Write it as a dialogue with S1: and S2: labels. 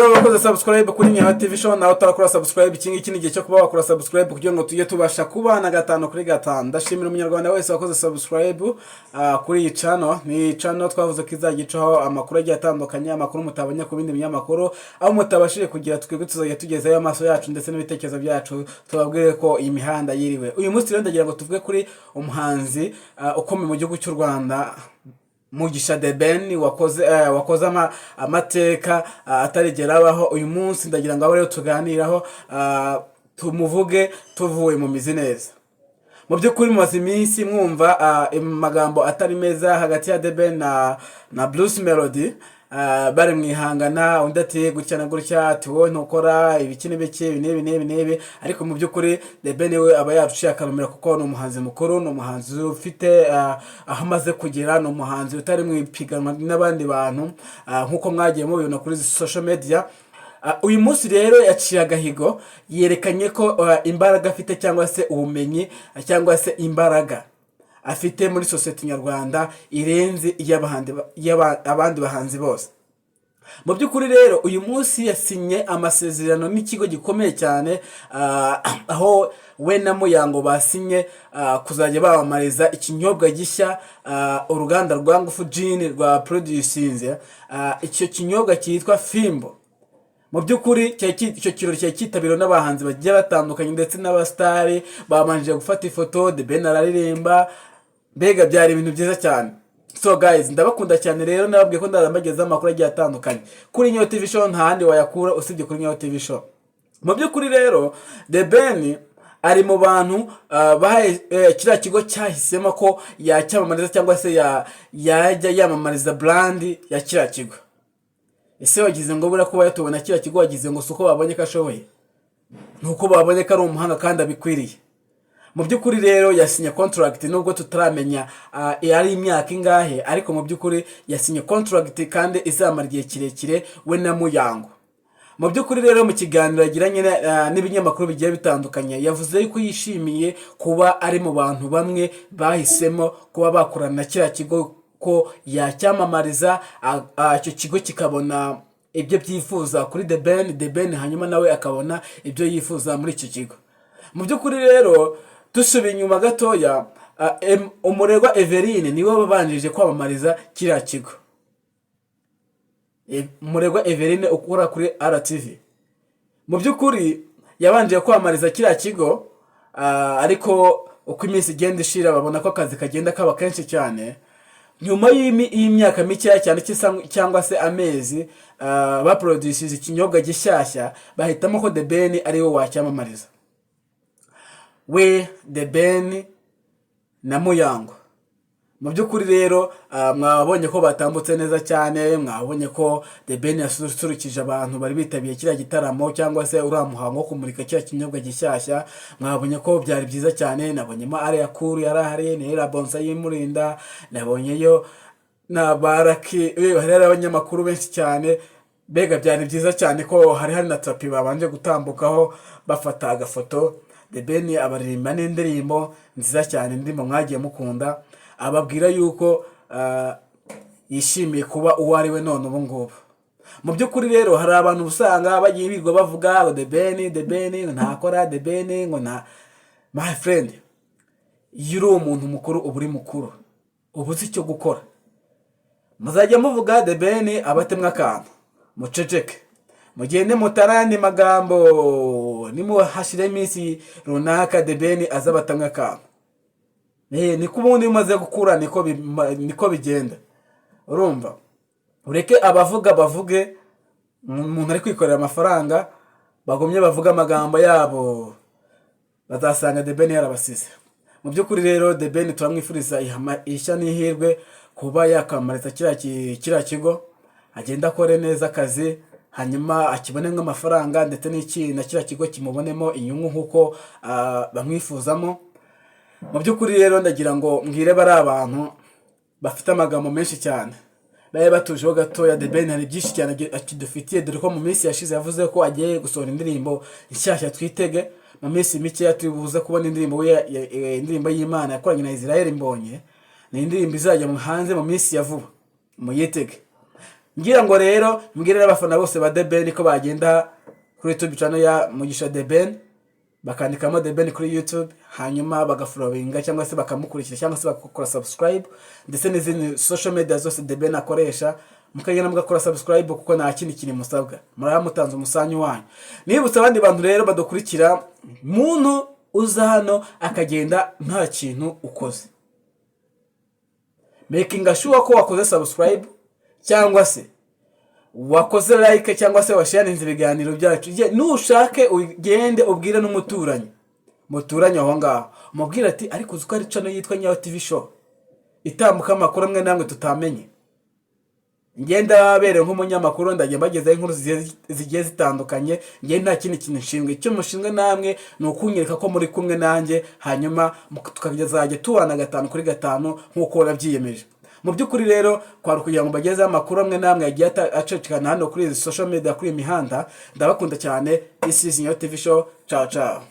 S1: Wakoze subscribe kuri Nyawe TV Show, nawe utarakora subscribe, iki ngiki ni igihe cyo kuba wakora subscribe kugira ngo tujye tubasha kubana gatanu kuri gatanu. Ndashimira Umunyarwanda wese wakoze subscribe kuri iyi channel. Ni channel twavuze ko izajya icaho amakuru agiye atandukanye, amakuru mutabonye ku bindi binyamakuru, aho mutabashije kugira, twebwe tuzajya tugezayo amaso yacu ndetse n'ibitekerezo byacu, tubabwire ko iyi mihanda yiriwe. Uyu munsi rero ndagira ngo tuvuge kuri umuhanzi ukomeye mu gihugu cy'u Rwanda, Mugisha The Ben, wakoze amateka atarigera abaho. Uyu munsi ndagira ngo abe ariyo tuganiraho, tumuvuge tuvuye mu mizi neza. Mu by'ukuri mumaze iminsi mwumva amagambo atari meza hagati ya The Ben na Bruce Melody, bari mu ihangana, undi ati gutya na gutya, ati wowe ntukora ibiki n'ibiki, ibi n'ibi n'ibi n'ibi. Ariko mu by'ukuri The Ben we aba yaruciye akarumira, kuko ni umuhanzi mukuru, ni umuhanzi ufite aho amaze kugera, ni umuhanzi utari mu ipiganwa n'abandi bantu, nk'uko mwagiye mubibona kuri social media. Uyu munsi rero yaciye agahigo, yerekanye ko imbaraga afite cyangwa se ubumenyi cyangwa se imbaraga afite muri sosiyete nyarwanda irenze iy'abandi bahanzi bose. Mu by'ukuri rero uyu munsi yasinye amasezerano n'ikigo gikomeye cyane, aho we na Muyango basinye kuzajya bamamariza ikinyobwa gishya uruganda rwa Ngufu Gin rwa producinze, icyo kinyobwa cyitwa Fimbo. Mu by'ukuri icyo kirori cyari cyitabiriwe n'abahanzi bagiye batandukanye ndetse n'abasitari. Babanje gufata ifoto, The Ben araririmba, mbega byari ibintu byiza cyane. So guys, ndabakunda cyane rero, nababwiye ko ndaza mbagezaho amakuru agiye atandukanye kuri Nyawe TV Show. Nta handi wayakura usibye kuri Nyawe TV Show. Mu by'ukuri rero The Ben ari mu bantu bahaye kiriya kigo cyahisemo ko yacyamamariza cyangwa se yajya yamamariza brand ya kiriya kigo. Ese wagize ngo buriya kuba yatubona kiriya kigo, wagize ngo si uko babonye ko ashoboye? Ni uko babonye ko ari umuhanga kandi abikwiriye. Mu by'ukuri rero yasinye contract, nubwo tutaramenya ari imyaka ingahe, ariko mu by'ukuri yasinye contract kandi izamara igihe kirekire, we na Muyango. Mu by'ukuri rero mu kiganiro yagiranye n'ibinyamakuru bigiye bitandukanye, yavuze yuko yishimiye kuba ari mu bantu bamwe bahisemo kuba bakorana na kiriya kigo, ko yacyamamariza, icyo kigo kikabona ibyo byifuza kuri The Ben, The Ben hanyuma nawe akabona ibyo yifuza muri icyo kigo. Mu by'ukuri rero dusubiye inyuma gatoya, Umurerwa Everine niwe wabanjije kwamamariza kiriya kigo. Umurerwa Everine ukora kuri RTV, mu by'ukuri yabanje kwamamariza kiriya kigo, ariko uko iminsi igenda ishira babona ko akazi kagenda kaba kenshi cyane. Nyuma y'imyaka mikeya cyane cyangwa se amezi, baproducinze ikinyobwa gishyashya, bahitamo ko The Ben ari we wacyamamariza, we The Ben na Muyango. Mu by'ukuri rero mwabonye ko batambutse neza cyane, mwabonye ko The Ben yasusurukije abantu bari bitabiriye kiriya gitaramo cyangwa se uriya muhango wo kumurika kiriya kinyobwa gishyashya. Mwabonye ko byari byiza cyane. Nabonyemo Ariya Kuru yari ahari, Nera Bonsa yimurinda, nabonyeyo na Baraki, hari abanyamakuru benshi cyane. Mbega byari byiza cyane ko hari na tapis babanje gutambukaho bafata agafoto. The Ben abaririmba n'indirimbo nziza cyane, indirimbo mwagiye mukunda, ababwira yuko yishimiye kuba uwo ari we none ubu ngubu. Mu by'ukuri rero hari abantu usanga bagiye birirwa bavuga ngo The Ben, The Ben ngo ntakora, The Ben ngo nta. My friend, iyo uri umuntu mukuru uba uri mukuru, uba uzi icyo gukora. Muzajya muvuga The Ben abatemwa akantu, muceceke, mugende mutarandi magambo, nimuhashire iminsi runaka The Ben aza abatamwe akantu. Niko ubundi iyo umaze gukura niko bigenda. Urumva, ureke abavuga bavuge, umuntu ari kwikorera amafaranga, bagumye bavuga amagambo yabo, bazasanga The Ben yarabasize. Mu by'ukuri rero The Ben turamwifuriza ishya n'ihirwe kuba yakamamariza kiriya kigo, agenda akore neza akazi, hanyuma akibonemo amafaranga, ndetse n'iki na kiriya kigo kimubonemo inyungu nk'uko bamwifuzamo. Mu by'ukuri rero ndagira ngo mbwire bari abantu bafite amagambo menshi cyane babe batujeho gatoya. The Ben hari byinshi cyane akidufitiye, dore ko mu minsi yashize yavuze ko agiye gusohora indirimbo nshyashya. Twitege mu minsi mikeya turi buze kubona indirimbo we indirimbo y'Imana yakoranye na Israel Mbonye. Ni indirimbo izajya hanze mu minsi ya vuba, muyitege. Ngira ngo rero mbwire n'abafana bose ba The Ben ko bagenda kuri YouTube channel ya Mugisha The Ben, bakandikamo The Ben kuri YouTube, hanyuma bagafollowinga cyangwa se bakamukurikira cyangwa se bagakora subscribe, ndetse n'izindi social media zose The Ben akoresha, mukagenda mugakora subscribe, kuko nta kindi kintu musabwa, muraba mutanze umusanyu wanyu. Nibutse abandi bantu rero badukurikira, muntu uza hano akagenda nta kintu ukoze, making sure ko wakoze subscribe cyangwa se wakoze like cyangwa se washarinze ibiganiro byacu. Nushake ugende ubwire n'umuturanyi muturanye aho ngaho, umubwire ati: "Ariko uzi ko ari channel yitwa Nyayo TV Show itambuka amakuru amwe namwe tutamenye?" Ngenda babereye nk'umunyamakuru, ndajya mbagezaho inkuru zigiye zitandukanye. Njye nta kindi kintu nshinzwe, icyo mushinzwe namwe ni ukunyereka ko muri kumwe nanjye, hanyuma tukazajya tubana gatanu kuri gatanu nk'uko wabyiyemeje. Mu by'ukuri rero kwari ukugira ngo mbagezeho amakuru amwe n'amwe yagiye acicikana hano kuri izi social media, kuri iyi mihanda. Ndabakunda cyane. This is Nyayo TV Show. Ciao ciao.